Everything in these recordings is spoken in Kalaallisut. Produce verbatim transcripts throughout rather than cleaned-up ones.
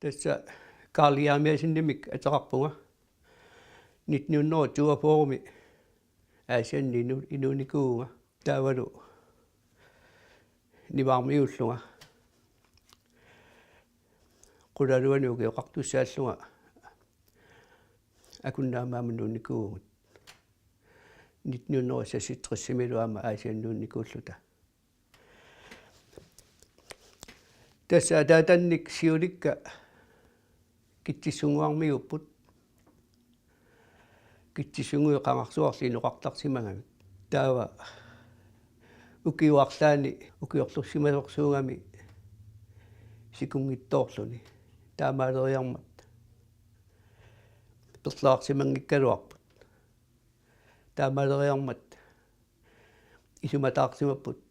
Tassa Karl Jeremiassenimik ateqarpunga. Nitten hundrede og toogfyrre-mi Aasianni inu-, inuunikuuvunga. Taavalu nivaarmiuullunga. Qulaluanut ukioqartussaallunga Akunnaami aamma nuunnikuuvugut. Nitten hundrede og seksogtres-imilu aamma Aasianni nuunnikuulluta. Tassa ataatannik siulikka Kitsissunnguarmiuupput. Kitsissunnguit qangarsuarli inoqartarsimagamik. Taava ukioq arlaanni ukiorlussimasorsuugami sikunngitsoorluni. Taamaaleriarmat perlaarsimanngikkaluarput. Taamaaleriarmat isumataarsimapput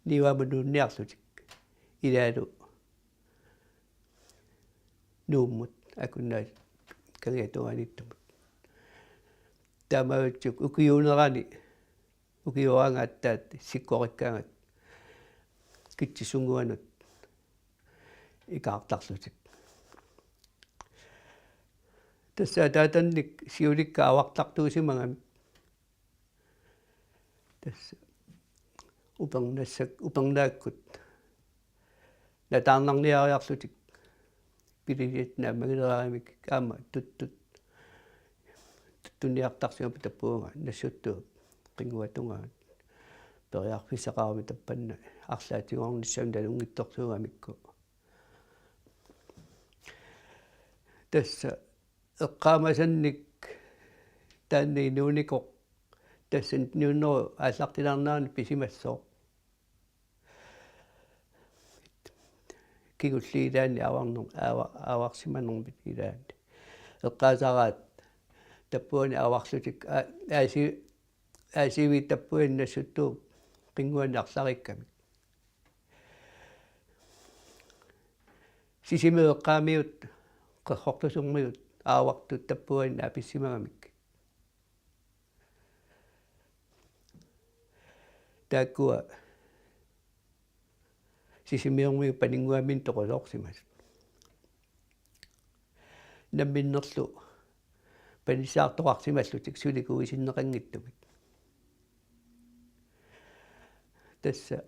Niuaamut nuunniarlutik ilaalu Nuummut Akunnaat kangiatungaaniittumut. Taamaatsuk ukiuunerani ukioraangat aatsaat sikkorikkaangat Kitsissunnguanut ikaartarlutik. Tassa ataatannik siulikka avartartuusimagamik. Tassa upernassak-, upernaakkut nataarnarniariarlutik pilisiat naammagileraangamik aamma tuttut, tuttunniartarsimapput tappavunga Nassuttuup qinnguatungaanut. Periarfissaqarami tappanna arlaatigoornissami nalunngitsorsuugamikku. Tassa eqqaamasannik taanna inuunikoq tassa nitten hundrede aallartilaarnerani pisimassooq. Kingulliit ilaanni avarner-, aava-, avarsimanermit ilaanni. Eqqaasaraat tappavani avarlutik a-, aasi-, aasiviit tappavani Nassuttuup qinnguani arlariikkamik. Sisimiut eqqaamiut, Qerrortusermiut aavartut tappavani naapissimagamik. Taakkua Sisimiormiut paninnguaminnut toqusoorsimasut. Namminnerlu panissaartoqarsimallutik sulikuuisinneqanngitsumik. Tassa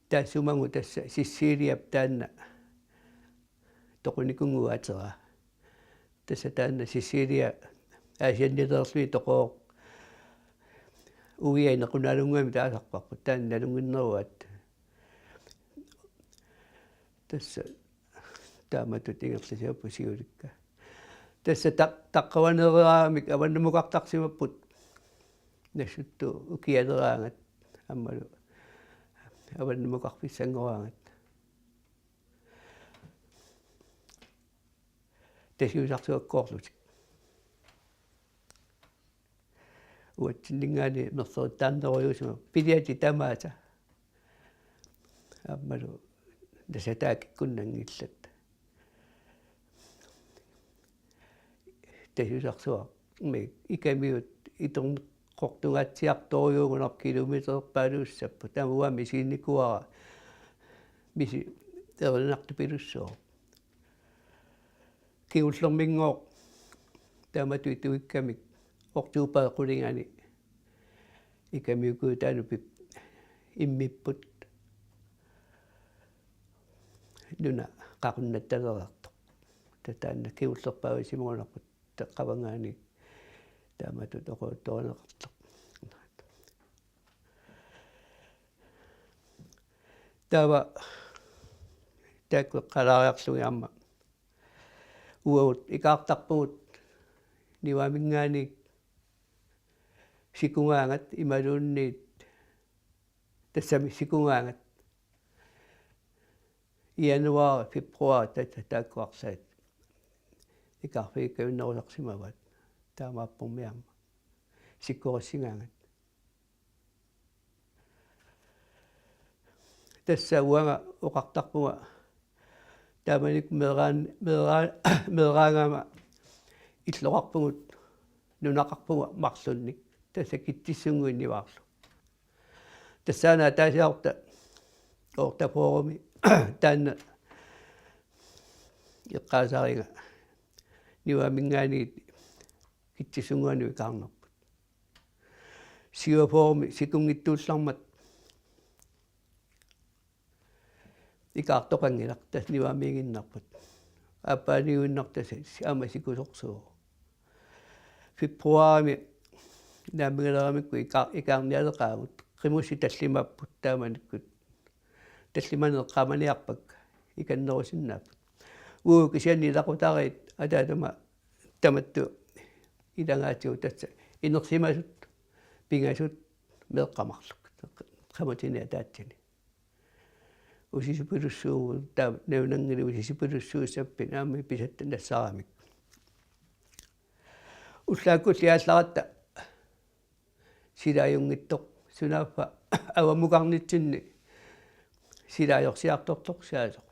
taassumagu tassa Ceciliap taanna toqunikunnguup ateraa. Tassa taanna Cecilia Aasiannileerluni toqooq uia inequnaalunnguamik taasarparput, taanna nalunnginneruaat. Tassa taamatut ingerlasimapput siulikka. Tassa ta-, taqqavaneeraangamik avannamukartarsimapput Nassuttuup ukialeraangat aammalu avannamukarfissanngoraangat. Tasiusarsuakkoorlutik. Uatsinninngaanniit merlerittaarnerujuusuma piliatik tamaasa. Aammalu nasataakikkunnanngillat. Tasiusarsuarmi ikamiut itorneqortungaatsiartorujuugunarpoq kilometerpaalussapput. Taava uanga misiginnikuuara misi-, erinartupilussuuvoq. Kingullerminngooq taamatut ituikkamik oktoberip qulingani ikamiukuutaanut pip-, immipput nuna qaqunnattalereertoq. Taava taanna kingullerpaavisimagunarpoq taqqavanngaanniit taamatut oqaluttuarineqartoq. Taava taakku eqqaalaariarlugit aamma uagut ikaartarpugut Niuaminngaanniit sikugaangat imaluunniit tassami sikugaangat januar, februar ta-, ta-, taakku arlaat ikaarfigikkajunnerusarsimavaat taamaappormi aamma sikkorissigaangat. Tassa uanga oqartarpunga taamanikkut meeraan-, meeraan-, meeraagama illoqarpugut nunaqarpunga marlunnik, tassa Kitsissunnguit nivaarlugit. Tassaana ataasiarta Oortafoorumi taanna eqqaasaringa Niuaminngaanniit Kitsissunnguanut ikaarnerput. Syvogfyrremi sikunngitsuullarmat ikaartoqanngilaq, tassa Niuamiiginnarput. Aappaaniuinnartoq tassa aamma sikusorsuuvoq. Februarimi naammagileramikku ika-, ikaarnialeqaagut. Qimussit tallimaapput taamanikkut. Tallimaneq eqqaamaniarpakka, ikannerusinnaapput. Uagut kisianni ilaqutariit ataatama tamatta ilagaatigut, tassa inersimasut pingasut meeqqat marluk, qamutinit ataatsini. Usisipilussuugut, taava nalunanngilaq usisipilussuussappit aamma pisatta nassaramik. Ullaakkulli aallaratta silaajunngitsoq, sunaaffa avammukarnitsinni silaajorsiartortoq saasoq.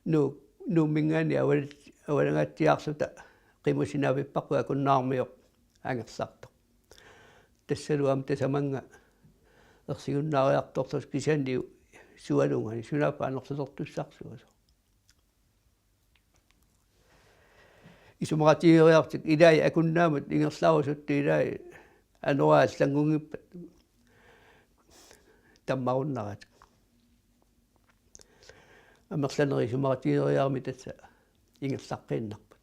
Nuuk, Nuumminngaanniit aval-, avalangaatsiarluta qimussinaavippakku Akunnaarmioq angerlartoq. Tassalu aamma tasamannga ersigunnaariartorlusi kisianni sualuugami, sunaaffa anorlertussarsuusoq. Isumaqatigeeriarlutik ilai Akunnaamut ingerlarusuttut ilai anoraa allanngunngippat tammarunnaratik. Amerlanerit isumaqatigeeriarami tassa ingerlaqqiinnarput.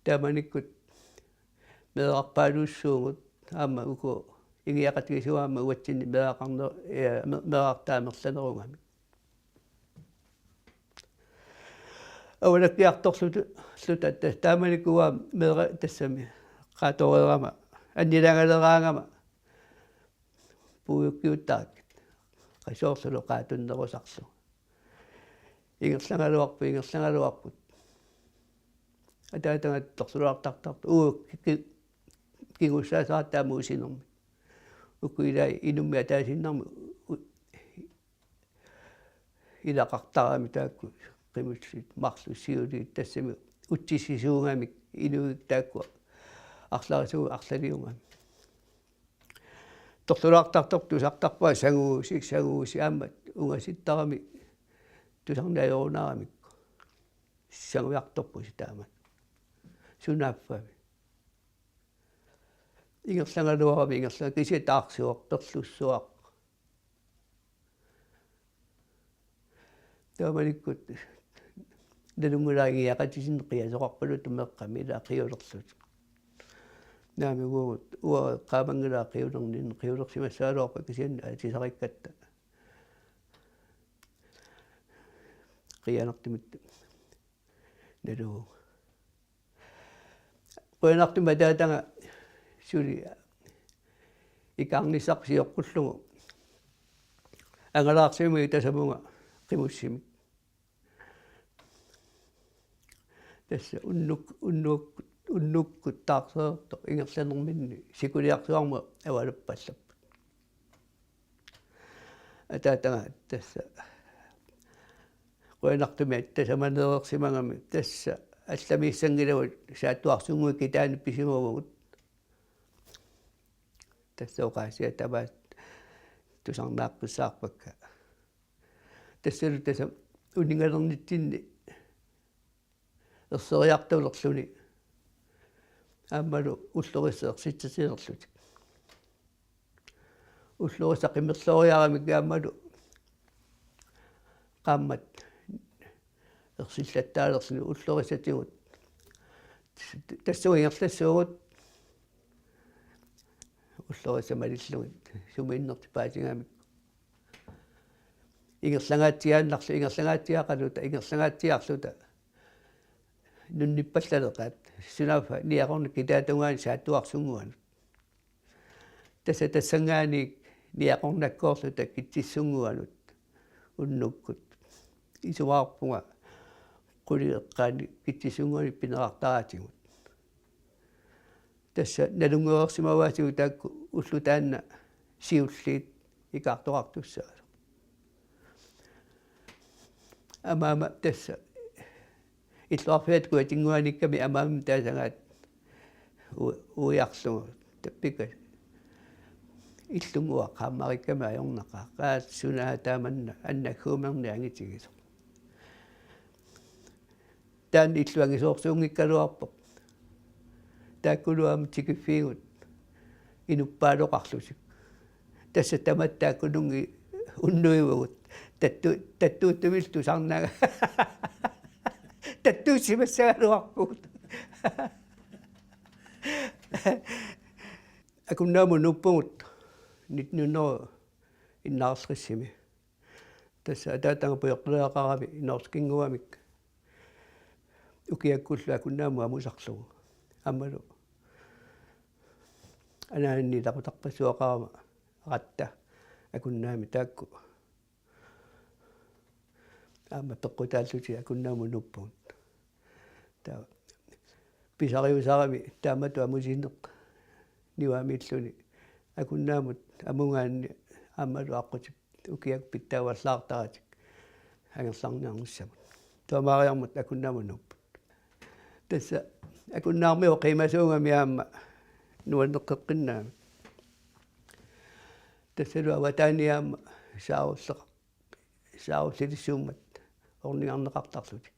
Taamanikkut meerarpaalussuugut aamma uku ingiaqatigisut aamma uatsinni meeraqarne-, ee, me-, meerartaa amerlanerugamik. Avalakkiartorluta, luta ta-, taamanikkut uanga meera-, tassami qaatoreerama, annilaangaleraangama puiukkiuttarakkit. Qisoorlulu qaatunnerusarlugu. Ingerlagaluarput, ingerlagaluarput. Ataataga torluartartartoq. Uu, ki-, ki-, kingussaasara taama usinermi. Uku ilai inummik ataasiinnarmik u-, ilaqartarami taakku qimussit marluk siuliit tassami utsissisuugamik inuit taakku arlarisugut arlaliugamik. Torluartartartoq tusartarpunga sanguusi, sanguusi aamma ungasittarami tusarneq ajorunnaaramikku. Sangujartorpusi taama. Sunaaffami. Ingerlagaluarami, ingerla-, kisianni taarsuaq, perlussuaq. Taamanikkut nalunngilara ingiaqatitsinnit qiasoqarpaluttoq meeqqamik ilaa qiulerlutik. Naamik uagut, uanga eqqaamanngilara qiulerninni, qiulersimassagaluarpakka kisianni atisarikkatta. Qianartumik nalugu. Qujanartumik ataataga suli ikaarnissaq sioqqullugu angalaarsimammat tasamunga qimussimik. Tassa unnuk-, unnuk-, unnukkut taarsereertoq ingerlanerminni sikuliarsuarmut avaluppallerput. Ataataga tassa qujanartumik tassa maneerersimagami, tassa allamiissanngilagut Saattuarsunnguit kitaani pisimavugut. Tassa oqaasia tamaat tusarnaaqqissaarpakka. Tassalu tassa uninngalernitsinni erseriartulerluni aammalu ullorissat ersitsitilerlutik. Ullorissat qimerloriaramik aammalu qaammat ersillattaalerluni ullorissatigut. Tassunga ingerlassuugut ullorissat malillugit sumi innertik paasigamikku. Ingerlangaatsiaannarlu-, ingerlangaatsiaqaluta, ingerlangaatsiarluta nunnippallaleqaat, sunaaffa niaqornata kitaatungaani Saattuarsunnguanut. Tassa tassanngaanniit niaqornakkoorluta Kitsissunnguanut unnukkut. Isumaarpunga qulit eqqaanni Kitsissunnguanit pineqartaraatigut. Tassa nalunngereersimavaatigut taakku ulloq taanna siulliit ikaartoqartussaasoq. Amaama tassa illoqarfiata Kujatinnguaniikkami amaama taasagaat u-, uiarlugu tappika illunnguaq qaammarikkami ajornaqaaq. Qaat suna taamanna annagguumerni angitigisoq. taanna illuangisoorsuunngikkaluarpoq. Taakkulu aamma tikiffiigut inuppaaloqarlutik. Tassa tamatta taakkununnga unnuivugut. Tattu-, tattuuttumillu tusarnaga. Tattuussimassagaluarpugut. Akunnaamut nuuppugut nitten hundrede enoghalvtredsimi. Tassa ataataga pujortuleriaqarami Norskinnguamik. Ukiakkullu Akunnaamut amusarlugu. Aammalu anaanani taqutarpassuaqarama Ratta Akunnaami taakku. Aamma peqqutaallutik Akunnaamut nuuppugut. Taava pisariusarami taamatut amusineq niuamiilluni Akunnaamut amugaanni aammalu aqqutip ukiak pitsaallaartaratik angerlarniarnissamut. Tuamaariarmut Akunnaamut nuupput. Tassa Akunnaarmiut qiimasuugami aamma nuanneqqeqqinnaamik. Tassalu avataani aamma saarulleqa-, saarullilissuummat ornigarneqartarlutik.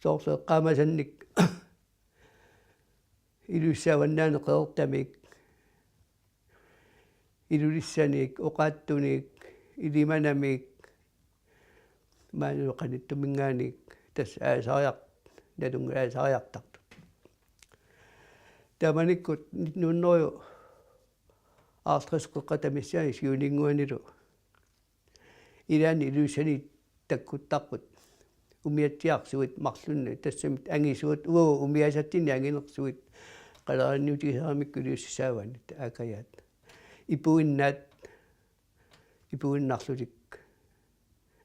Soorlu eqqaamasannik Ilulissat avannaanik Qeqertamiik, Ilulissaniik, Oqaatsuniik, Ilimanamiik, maani Qanittuminngaanniit tassa aasariar-, nalunngi aasariartartut. Taamanikkut nitten hundrede og halvtreds qeqqata missaani siuninnguanilu ilaanni Ilulissaniit takkuttarput umiatsiarsuit marlunnik, tassami angisuut, uagut umiatsatsinnik anginersuit, qaleraanniutigiseramikku Ilulissat saavaanni aakajaat. Ipuinnaat, ipuinnarlutik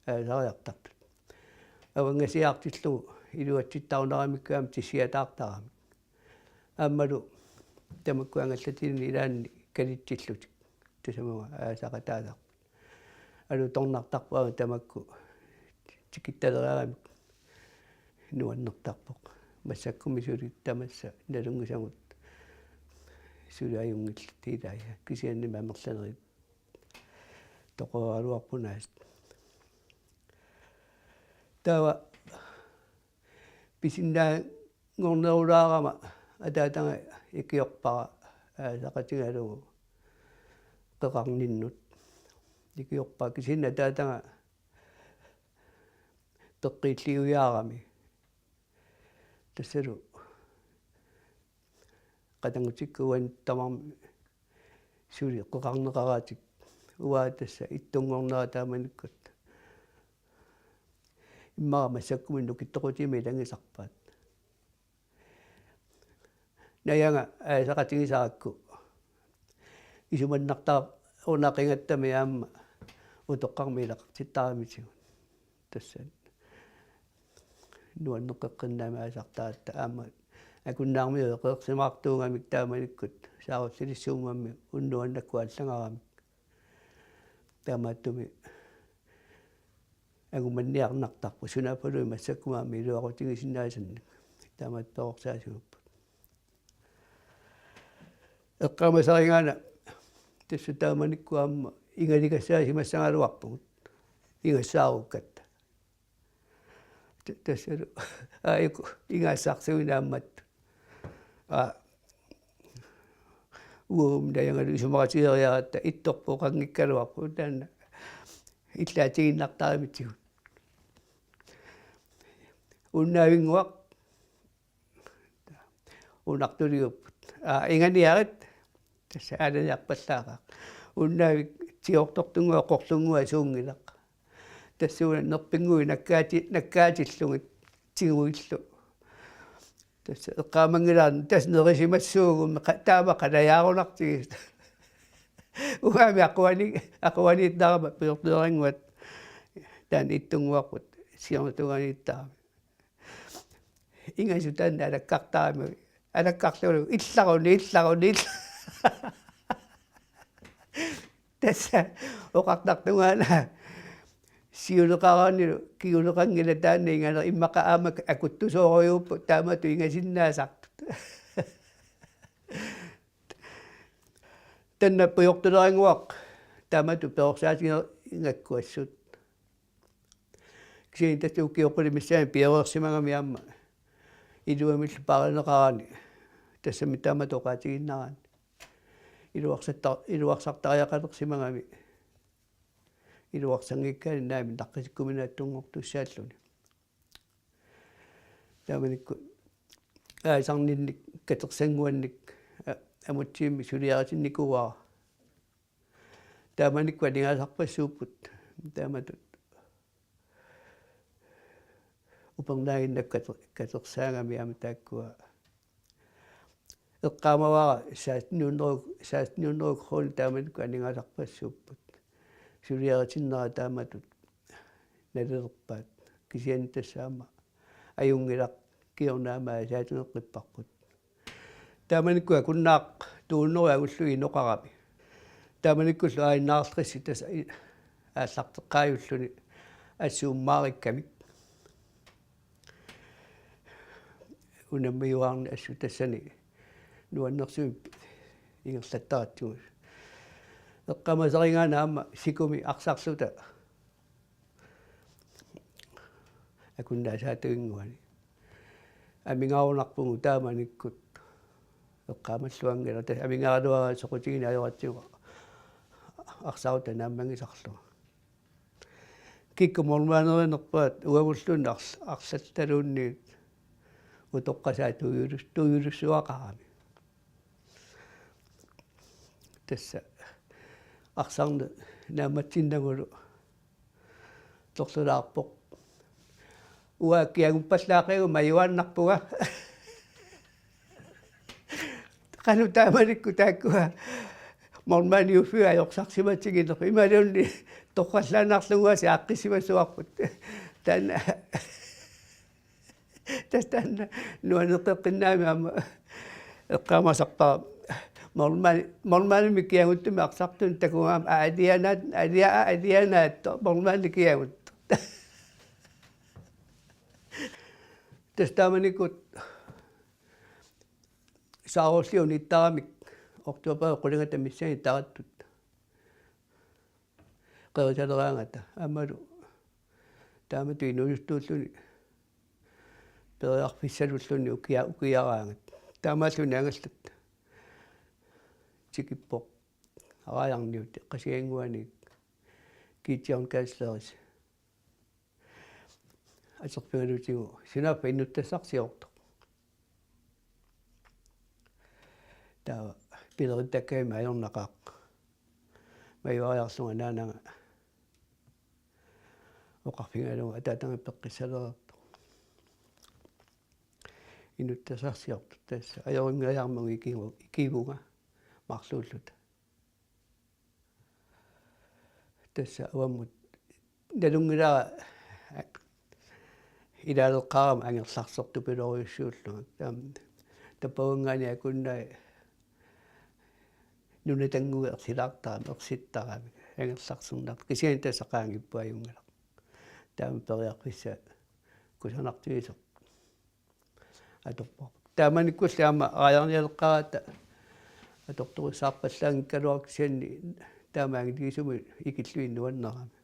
aasariartartut. Avanngasiartillugu iluatsittarunaramikku aamma tissiataartaramik. Aammalu tamakku angallatinni ilaanni kalitsillutik. Tasamanga aasaqataasarput. Alutornartarpoq aamma tamakku tikittaleriaramik nuannertarpoq. Massakkumi suli tamassa nalunngisagut suli ajunngillat ilaa. Kisiannimi amerlanerit toqoraluarput aasiit. Taava pisinnaanngornerulaarama ataataga ikiorpara aasaqatigalugu qeqarninnut. Ikiorpara kisianni ataataga peqqiilliujaarami. Tassalu qatanngutikkuani tamarmi suli qeqarneqaratik, uanga tassa ittunngornera taamanikkut. Immaqa massakkumut nukittoqutimi ilagisarpaat. Najanga aasaqatigisarakku isumannartarunaqingattami aamma utoqqarmi ilaqartittaramitigut. Tassa nuanneqqeqqinnaami aasartaratta aamma Akunnaarmiut eqeersimaartuugamik taamanikkut saarullilissuummammi unnuannakkut allagaramik. Taamaattumik angumanniarnartarpoq, sunaaffalu massakkut aamma iluaqutigisinnaasannik. Taamaattoorsaasimapput. Eqqaamasarigaanni tassa taamanikkut aamma ingalikassaasimassagaluarpugut. Ingassaarukkatta. Ta-, tassalu aajuku ingasassarsuinaammat. Aa, uum, najangalu isumaqatigeriaratta ittorpoqanngikkaluarpoq taanna. Illaatigiinnartaramitigut. Unnaavinnguaq unartuliupput. Aa, inganiarit. Tassa aalaniarpallaaqaaq. Unnaavik tiortortunnguaq qorlunnguaq suunngilaq. Tassuuna nerpinnguit nakkaati-, nakkaatillugit tiguillu. Tassa eqqaamanngilara tassa nerisimassuugummi qa-, taama qalajaarunartigit. Uangami aquani-, aquaniittarama pujortulerinnguat taanna ittunnguarput siornatungaaniittarami. Ingasut taanna alakkartarami. Alakkarlugulu illaruni, illaruni, illa-. Tassa oqartartungaana siuleqaraannilu kinguneqanngilaq taanna inganeq immaqa aamma akuttusoorujuupput taamatut ingasinnaasartut. Taanna pujortulerinnguaq taamatut perorsaatigigakku assut. Kisianni tassa ukiut qulit missaanni pioreersimagami aamma iluamillu paarineqarani, tassami taamatut oqaatigiinnaraanni. Iluarsatta-, iluarsartariaqalersimagami iluarsanngikkaanni naamik naqqisikkuminaattunngortussaalluni. Taamanikkut aalisarninnik katersannguannik, a-, amutsiimmik suliaritinnikuuara. Taamanikkut aningaasarpassuupput taamatut upernaaginnaq kate-, katersaagami aamma taakkua. Eqqaamavara seksten hundrede, seksten hundrede kroner taamanikkut aningaasarpassuupput. Suliaritinnera taamatut nalilerpaat. Kisianni tassa aamma ajunngilaq, kingorna aamma aalisaateqqippakku. Taamanikkut Akunnaaq to hundrede angullugit inoqarami. Taamanikkullu aajunnaartrissi tassa i-, aallarteqqaajulluni assuummaarikkamik. Unammiuaarneq assut tassani nuannersumik ingerlattaratsigu. Eqqaamasarigaanni aamma sikumi arsarluta Akunnaaq saattuinnguani. Amigaarunarpugut taamanikkut eqqaamalluanngilaq, tassa amigaaraluaraat soqutigineq ajoratsigu arsarluta naammanngisarlunga. Kikkut mormonerinerpaat uagulluunniit arl-, arlattaluunniit utoqqasaat tuujulus-, tuujulussuaqarami. Tassa arsarneq naammatsinnagulu torlulaarpoq. Uanga kiaguppallaaqiguma majuaannarpunga. Qanoq taamanikkut taakkua mormoniuffiga ajorsarsimatigineq imaluunniit torrallaannarlugu aasiit aaqqissimasuarput. Taanna, tassa taanna nuanneqqeqqinnaami aamma eqqaamasarpara. Mormon-, mormonimik kiaguttumik arsartunut takugaama aalianaat, aalia-, aalianaattoq mormoni kiaguttoq. Tassa taamanikkut saarulliup nittaramik oktoberip qulinngata missaani tarattut qerisaleraangata aammalu taamatut inuusuttuulluni periarfissalulluni ukia-, ukiaraangat. Taamaalluni angallat tikippoq Raajarniut Qasigiannguaniit Gideon Kastleris atorfigalutigu sunaaffa innuttassarsiortoq. Taava pilerittakkaanni ajornaqaaq. Majuariarlunga naanaga oqarfigalugu ataataga peqqissalereerpoq. Innuttassarsiortoq tassa ajorinngeriarmagu ikigu-, ikivunga marluulluta. Tassa uammut nalunngilara ilaaleqqaarama angerlarsertupilorujussuullunga. Taam-, tappavanngaanniit Akunnaaq nunatannguit ersilaartarami, ersittarami, angerlarsinnartarami. Kisianni tassa qaangiupput ajunngilaq. Taama periarfissaq kusanartuisoq atorparput. Taamanikkulli aamma raajarnialeqqaaratta atortorissaarpallaanngikkaluarpoq kisianni taama angitigisumik ikillugit nuannerami.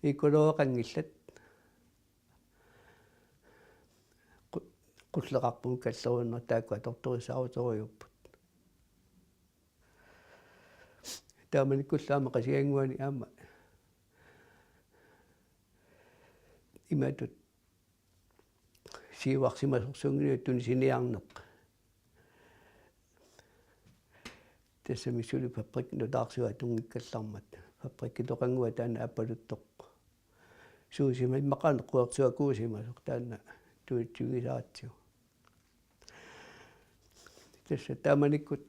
Iikkulereqanngillat. Qu-, qulleqarpunga kalleruinnaq taakku atortorissaaruterujuupput. Taamanikkullu aamma Qasigiannguani aamma imatut siuarsimasorsuunngilanga tunisiniarneq. Tassami suli fabrik nutaarsuaq atunngikkallarmat. Fabrikkitoqannguaq taanna appaluttoq. Suusima immaqaana quersuakuusimasoq taanna tunitsivigisaratsigu. Tassa taamanikkut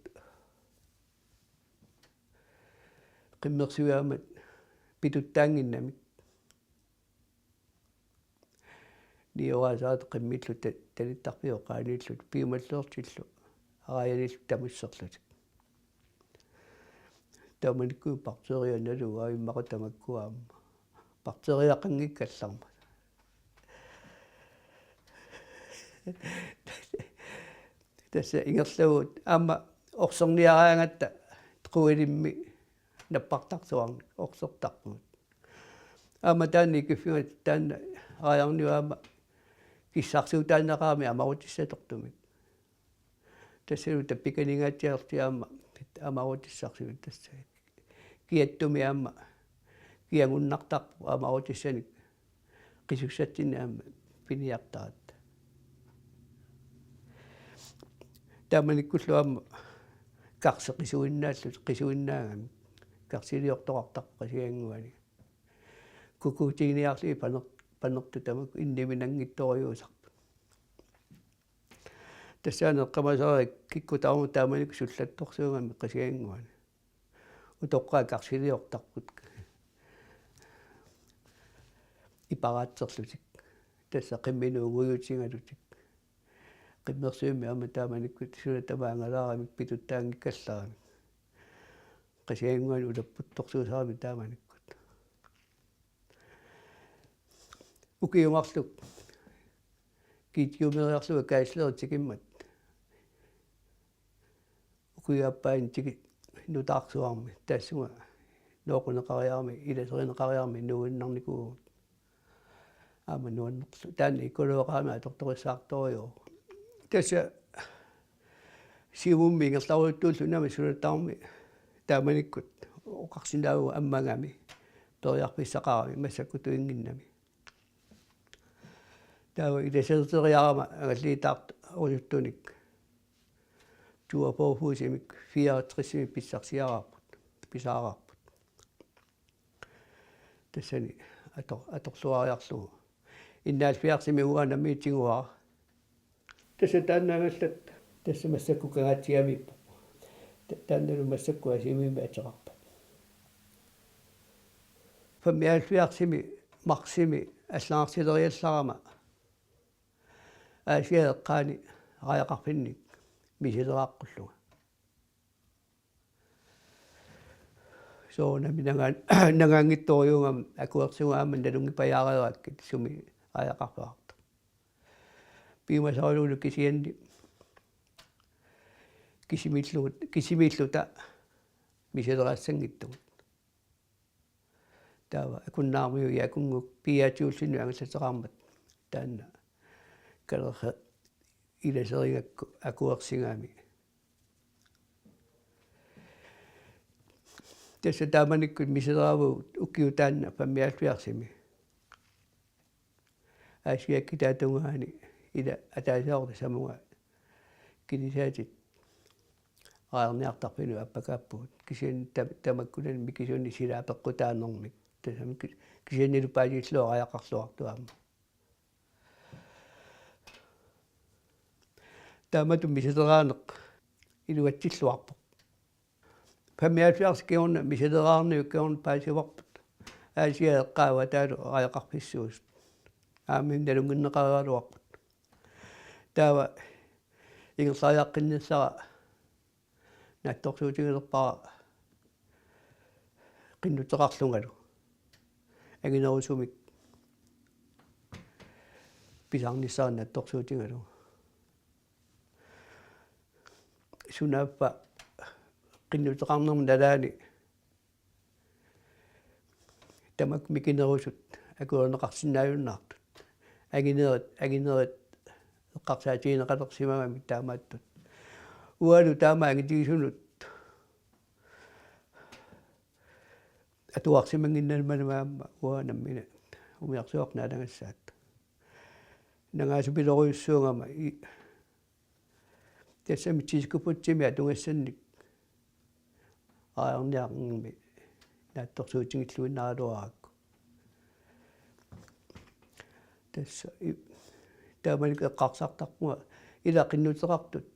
qimmersuiaammata pituttaannginnamik. Nioraasaat qimmillu ta-, talittarfiup qaaniillu piumalliortillu araajanillu tamusserlutik. Taamanikkummi bakteeriat nalugaat immaqalu tamakkua aamma. Bakteeriaqanngikkallarmat. Tassa ingerlavugut aamma orserniaraangatta quilimmi nappartarsuarnik orsertarpugut. Aamma taanna ikiffiga taanna raajarniup aamma kissarsuutaanneqarami amarutissatortumik. Tassalu tappikaninngaatsiarlutik aamma amarutissarsiutit tassa. Kiattumi aamma kiagunnartarpoq amarutissanik qisussatsinnik aamma piniartarat. Taamanikkullu aamma karsi qisuinnaallutik, qisuinnaagamik karsiliortoqartarpoq Qasigiannguani. Kukuutiginiarlugit paner-, panertut tamakku inniminanngitsorujuusarput. Tassaana eqqamasara kikkut tamarmik taamanikkut sullattorsuugamik Qasigiannguani. Utoqqaat karsiliortarput. Iparaatserlutik. Tassa qimminut ungujutigalutik. Qimmersuimmi aamma taamanikkut suna tamaat angalaaramik pituttaanngikkallaramik. Qasigiannguani ulapputtorsuusaramik taamanikkut. Ukiut marluk kiitiumeriarlunga kaislerit tikimmat. Ukiup aappaani tiki nutaarsuarmi, tassunga nooquneqariarami, ilaserineqariarami nuuinnarnikuuvugut. Aamma nuannerlu-, taanna ikkulooqaami atortorissaartorujuuvoq. Tassa Siumummi ingerlarujuttuulluni aamma suna tamarmi taamanikkut oqarsinnaavagut ammagami, periarfissaqarami, massakkut tuinnginnami. Taava ilaseriteriarama angalliitaartorujuttunik toogfyrre footsimik fireogtresimik pissarsiaraarput, pisaaraarput. Tassani ator-, atorluariarlugu. Enoghalvfjerdsimi uanga nammineq tiguara. Tassa taanna angallat, tassa massakkut Kangaatsiamiippoq. Ta-, taannalu massakkut Asimiimi ateqarpoq. Femoghalvfjerdsimi marsimi allanngortileriallarama Aasiaat eqqaani raajaqarfinnik misileraaqqullunga. Soorunami nagaan-, nagaanngitsorujuugama akuersivunga aamma nalunngipajaareerakkit sumi raajaqarfeqartoq. Piumasaralugulu kisianni kisimiillugu-, kisimiilluta misileraassanngitsugut. Taava Akunnaarmiut Jaakunnguup P. A. Olsenimut angallateqarmat taanna kalerre ilaserigakku akuersigami. Tassa taamanikkut misileravugut ukiup taanna femoghalvfjerdsimi. Aasiaat kitaatungaani ila ataasiarluta samunga kilisaatit raajarniartarfinni appakaappugut. Kisianni tam-, tamakkunani mikisunik silap apeqqutaanermik. Tassami ki-, kisiannilu paasiillugu raajaqarluartoq aamma. Taamatut misileraaneq iluatsilluarpoq. Femoghalvfjerds kingorna misileraarnikkut kingorna paasivarput. Aasiaat eqqaat avataatut raajaqarfissuusut. Aamma nalunnginneqareeraluarput. Taava ingerlariaqqinnissara naatsorsuutigilerpara qinnuteqarlungalu. Anginerusumik pisarnissara naatsorsuutigalugu. Sunaaffa qinnuteqarnerma nalaani tamakku mikinerusut akuerineqarsinnaajunnaartut. Anginerit, anginerit eqqarsaatigineqalersimagamik taamaattut. Uangalu taama angitigisunut atuarsimannginnammat aamma uanga nammineq umiarsuaq naalagassaat. Nangaasupilorujussuugama i-, tassami Diskobugtimi atugassannik raajarniarnermi naatsorsuutigilluinnaraluarakku. Tassa i-, taamanikkut eqqarsartarpunga ila qinnuteqartut.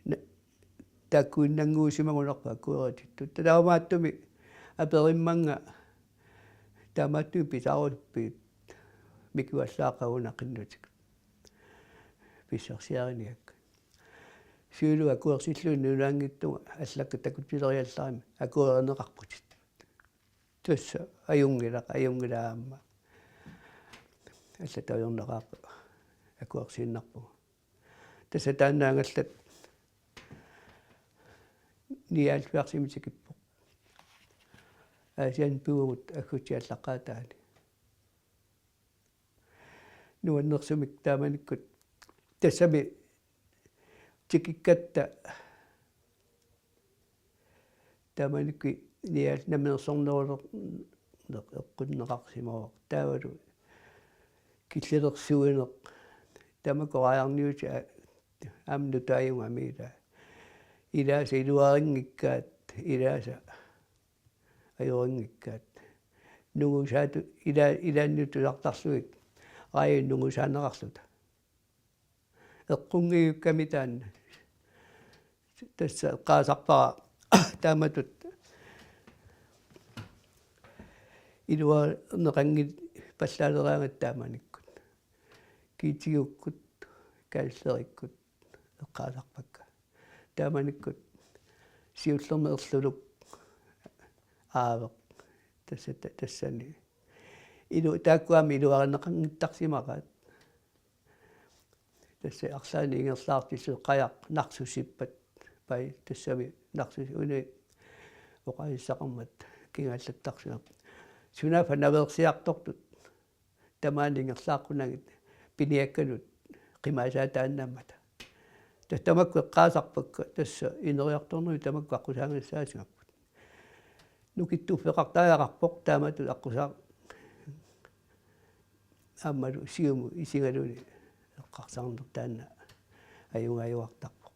Na-, taakkuinnannguusimagunarput akueritittut. Taamaattumik aperimmannga taamaattumik pisaarusuppit mikivallaaqaaq una qinnutik pissarsiariniakkat. Siullermik akuersillunga nunaanngitsunga allakkat takutileriallarami akuerineqarputit. Tassa ajunngilaq, ajunngilaq aamma. Allatut ajornaqaaq akuersiinnarpugut. Tassa taanna angallat nioghalvfjerdsimi tikippoq. Aasianni pivugut aggutsiallaqqaataani. Nuannersumik taamanikkut tassami tikikkatta taamanikkut niaal namminersornerulerneq eqqunneqarsimavoq. Taavalu killilersuineq tamakku oqariarniutit aamma nutaajugami ila. Ilaasa iluarinngikkaat, ilaasa ajorinngikkaat. Nungusaatu ila-, ilaannut tusartarlugit aajuna nungusaaneqarluta. Eqqunngikkukkami taanna. Tassa eqqaasarpara taamatut iluarineqanngillat pallaaleraangat taamanikkut. Kiitigukkut, kallerikkut eqqaasarpakka. Taamanikkut siullermeerluluk aaveq. Tassa ta-, tassani. Ilu-, taakku aamma iluarineqanngittarsimaraat. Tassa arlaannik ingerlaartillugu qajaq narsussippat. Pai tassami narsus-, uni oqarissaqarmat kingaallattarsimavoq. Sunaaffa naveersiartortut tamaani ingerlaaqqunagit piniakkanut qimaasaataannammata. Tassa tamakku eqqaasarpakka tassa ineriartornermi tamakku aqqusaangassaasimapput. Nukittuffeqartariaqarpoq taamatut aqqusaaq aammalu siumut isigaluni eqqarsarneq taanna ajugaajuartarpoq.